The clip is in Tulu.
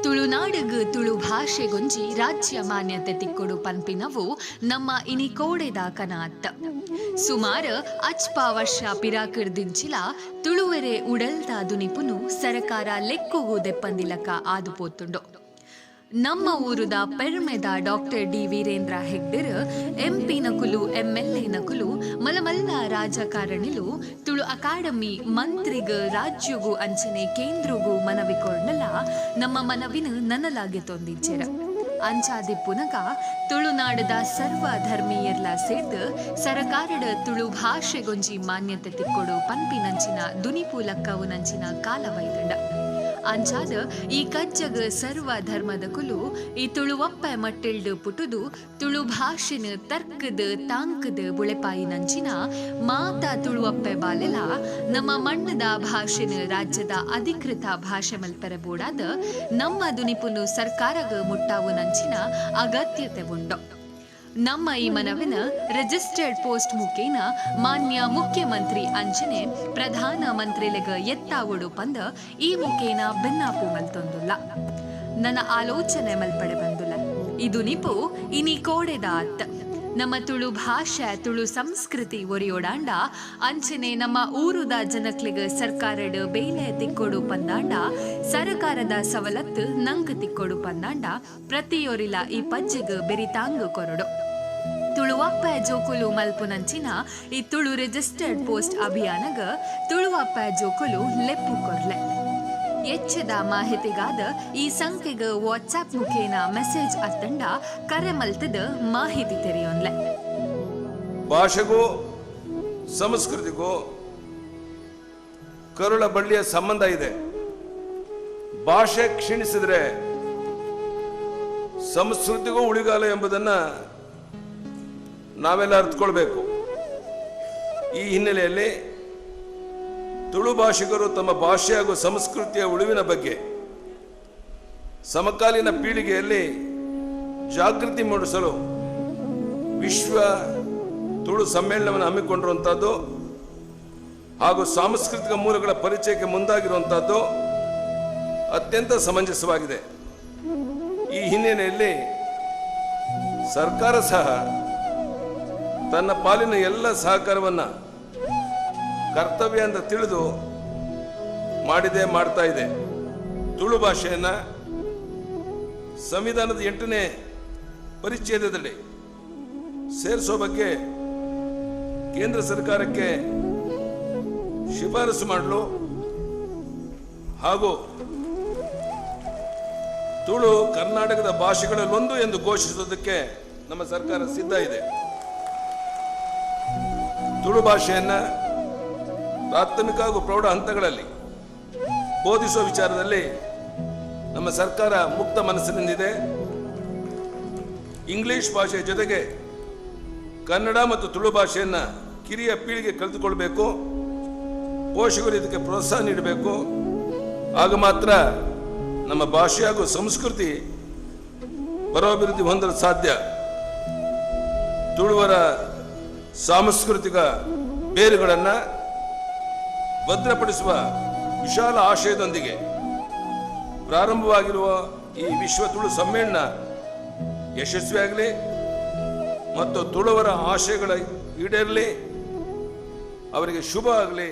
ತುಳುನಾಡುಗ್ ತುಳು ಭಾಷೆಗೊಂಜಿ ರಾಜ್ಯ ಮಾನ್ಯತೆ ತಿಕ್ಕೊಡು ಪನ್ಪಿನವು ನಮ್ಮ ಇನಿಕೋಡೆದ ಕನ ಅತ್ತ್. ಸುಮಾರ್ ಅಜ್ಪ ವರ್ಷ ಪಿರಾಕ್ರ್ದಿಂಚಿಲ ತುಳುವೆರೆ ಉಡಲ್ದ ದುನಿಪುನು ಸರಕಾರ ಲೆಕ್ಕೊಗು ದೆಪ್ಪಂದಿಲಕ ಆದ್ ಪೋತುಂಡು. ನಮ್ಮ ಊರುದ ಪೆರ್ಮೆದ ಡಾಕ್ಟರ್ ಡಿ ವೀರೇಂದ್ರ ಹೆಗ್ಡೆರ್ ಎಂ ಪಿ ನಕುಲು, ಎಂ ಎಲ್ ಎ ನಕುಲು, ಮಲ್ಲ ಮಲ್ಲ ರಾಜಕಾರಣಿಲು, ತುಳು ಅಕಾಡೆಮಿ, ಮಂತ್ರಿಗ್, ರಾಜ್ಯೊಗು ಅಂಚನೆ ಕೇಂದ್ರೊಗು ಮನವಿ ಕೊರ್ಂಡಲ ನಮ್ಮ ಮನವಿನ್ ನನಲ ಗೆತೊಂದಿಜ್ಜೆರ್. ಅಂಚಾದಿಪ್ಪುನಗ ತುಳುನಾಡುದ ಸರ್ವ ಧರ್ಮೀಯೆರ್ಲ ಸೇರ್ದ್ ಸರಕಾರಡ್ ತುಳು ಭಾಷೆಗೊಂಜಿ ಮಾನ್ಯತೆ ತಿಕ್ಕೊಡು ಪನ್ಪಿನಂಚಿನ ದುನಿಪು ಲಕ್ಕವುನಂಚಿನ ಕಾಲ ಬೈದ್ಂಡ್. ಅಂಚಾದ್ ಈ ಕಜ್ಜಗ್ ಸರ್ವ ಧರ್ಮದಕುಲು ಈ ತುಳುವಪ್ಪೆ ಮಟ್ಟಿಲ್ಡ್ ಪುಟುದು ತುಳು ಭಾಷೆನ್ ತರ್ಕ್ದ್ ತಾಂಕ್ದ್ ಬುಳೆಪಾಯಿನಂಚಿನ ಮಾತ ತುಳುವಪ್ಪೆ ಬಾಲೆಲ ನಮ್ಮ ಮಣ್ಣ್ದ ಭಾಷೆನ್ ರಾಜ್ಯದ ಅಧಿಕೃತ ಭಾಷೆ ಮಲ್ಪೆರೆ ಬೋಡಾದ್ ನಮ್ಮ ದುನಿಪುನು ಸರ್ಕಾರಗ್ ಮುಟ್ಟಾವುನಂಚಿನ ಅಗತ್ಯತೆ ಉಂಡು. ನಮ್ಮ ಈ ಮನವಿನ್ ರಿಜಿಸ್ಟರ್ಡ್ ಪೋಸ್ಟ್ ಮುಖೇನ ಮಾನ್ಯ ಮುಖ್ಯಮಂತ್ರಿ ಅಂಚನೆ ಪ್ರಧಾನ ಮಂತ್ರಿಲೆಗ್ ಎತ್ತಾವೊಡು ಪಂದ್ ಈ ಮುಖೇನ ಬಿನ್ನಾಪು ಮಲ್ತೊಂದುಲ್ಲ. ನನ ಆಲೋಚನೆ ಮಲ್ಪಡೆ ಬಂದುಲ. ಈ ದುನಿಪು ಇನಿ ಕೋಡೆದ ಅತ್ತ್. ನಮ್ಮ ತುಳು ಭಾಷೆ ತುಳು ಸಂಸ್ಕೃತಿ ಒರಿಯೊಡಾಂಡ ಅಂಚನೆ ನಮ್ಮ ಊರುದ ಜನಕ್ಲೆಗ್ ಸರ್ಕಾರಡ್ ಬೇಲೆ ತಿಕ್ಕೊಡು ಪಂದಾಂಡ ಸರಕಾರದ ಸವಲತ್ತು ನಂಕ್ ತಿಕ್ಕೊಡು ಪಂದಾಂಡ ಪ್ರತಿಯೊರಿಲ ಈ ಪಜ್ಜೆಗ್ ಬೆರಿತಾಂಗ್ ಕೊರೊಡು. ತುಳುವಪ್ಪೆ ಜೋಕುಲು ಮಲ್ಪುನಂಚಿನ ಈ ತುಳು ರಿಜಿಸ್ಟರ್ಡ್ ಪೋಸ್ಟ್ ಅಭಿಯಾನಗ್ ತುಳುವಪ್ಪೆ ಜೋಕುಲು ಲೆಪ್ಪು ಕೊರ್ಲೆ. ಎಚ್ಚದ ಮಾಹಿತಿಗಾದ್ ಈ ಸಂಖ್ಯೆಗ್ ವಾಟ್ಸಾಪ್ ಮುಖೇನ ಮೆಸೇಜ್ ಅತ್ತಂಡ ಕರೆ ಮಲ್ತ್ದ್ ಮಾಹಿತಿ ತೆರಿಯೊನ್ಲೆ. ಭಾಷೆಗೂ ಸಂಸ್ಕೃತಿಗೂ ಕರುಳ ಬಳ್ಳಿಯ ಸಂಬಂಧ ಇದೆ. ಭಾಷೆ ಕ್ಷೀಣಿಸಿದ್ರೆ ಸಂಸ್ಕೃತಿಗೂ ಉಳಿಗಾಲ ಎಂಬುದನ್ನು ನಾವೆಲ್ಲ ಅರ್ಥಕೊಳ್ಬೇಕು. ಈ ಹಿನ್ನೆಲೆಯಲ್ಲಿ ತುಳು ಭಾಷಿಕರು ತಮ್ಮ ಭಾಷೆ ಹಾಗೂ ಸಂಸ್ಕೃತಿಯ ಉಳಿವಿನ ಬಗ್ಗೆ ಸಮಕಾಲೀನ ಪೀಳಿಗೆಯಲ್ಲಿ ಜಾಗೃತಿ ಮೂಡಿಸಲು ವಿಶ್ವ ತುಳು ಸಮ್ಮೇಳನವನ್ನು ಹಮ್ಮಿಕೊಂಡಿರುವಂಥದ್ದು ಹಾಗೂ ಸಾಂಸ್ಕೃತಿಕ ಮೂಲಗಳ ಪರಿಚಯಕ್ಕೆ ಮುಂದಾಗಿರುವಂಥದ್ದು ಅತ್ಯಂತ ಸಮಂಜಸವಾಗಿದೆ. ಈ ಹಿನ್ನೆಲೆಯಲ್ಲಿ ಸರ್ಕಾರ ಸಹ ತನ್ನ ಪಾಲಿನ ಎಲ್ಲ ಸಹಕಾರವನ್ನು ಕರ್ತವ್ಯ ಅಂತ ತಿಳಿದು ಮಾಡಿದೆ, ಮಾಡ್ತಾ ಇದೆ. ತುಳು ಭಾಷೆಯನ್ನು ಸಂವಿಧಾನದ 8ನೇ ಪರಿಚ್ಛೇದದಲ್ಲಿ ಸೇರಿಸೋ ಬಗ್ಗೆ ಕೇಂದ್ರ ಸರ್ಕಾರಕ್ಕೆ ಶಿಫಾರಸು ಮಾಡಲು ಹಾಗೂ ತುಳು ಕರ್ನಾಟಕದ ಭಾಷೆಗಳಲ್ಲೊಂದು ಎಂದು ಘೋಷಿಸುವುದಕ್ಕೆ ನಮ್ಮ ಸರ್ಕಾರ ಸಿದ್ಧ ಇದೆ. ತುಳು ಭಾಷೆಯನ್ನು ಪ್ರಾಥಮಿಕ ಹಾಗೂ ಪ್ರೌಢ ಹಂತಗಳಲ್ಲಿ ಬೋಧಿಸುವ ವಿಚಾರದಲ್ಲಿ ನಮ್ಮ ಸರ್ಕಾರ ಮುಕ್ತ ಮನಸ್ಸಿನಿಂದಿದೆ. ಇಂಗ್ಲಿಷ್ ಭಾಷೆಯ ಜೊತೆಗೆ ಕನ್ನಡ ಮತ್ತು ತುಳು ಭಾಷೆಯನ್ನು ಕಿರಿಯ ಪೀಳಿಗೆ ಕಲಿತುಕೊಳ್ಬೇಕು. ಪೋಷಕರು ಇದಕ್ಕೆ ಪ್ರೋತ್ಸಾಹ ನೀಡಬೇಕು. ಆಗ ಮಾತ್ರ ನಮ್ಮ ಭಾಷೆ ಹಾಗೂ ಸಂಸ್ಕೃತಿ ಪರೋಭಿವೃದ್ಧಿ ಹೊಂದಲು ಸಾಧ್ಯ. ತುಳುವರ ಸಾಂಸ್ಕೃತಿಕ ಬೇರುಗಳನ್ನು ಭದ್ರಪಡಿಸುವ ವಿಶಾಲ ಆಶಯದೊಂದಿಗೆ ಪ್ರಾರಂಭವಾಗಿರುವ ಈ ವಿಶ್ವ ತುಳು ಸಮ್ಮೇಳನ ಯಶಸ್ವಿಯಾಗಲಿ ಮತ್ತು ತುಳುವರ ಆಶಯಗಳ ಈಡೇರಲಿ, ಅವರಿಗೆ ಶುಭ ಆಗಲಿ.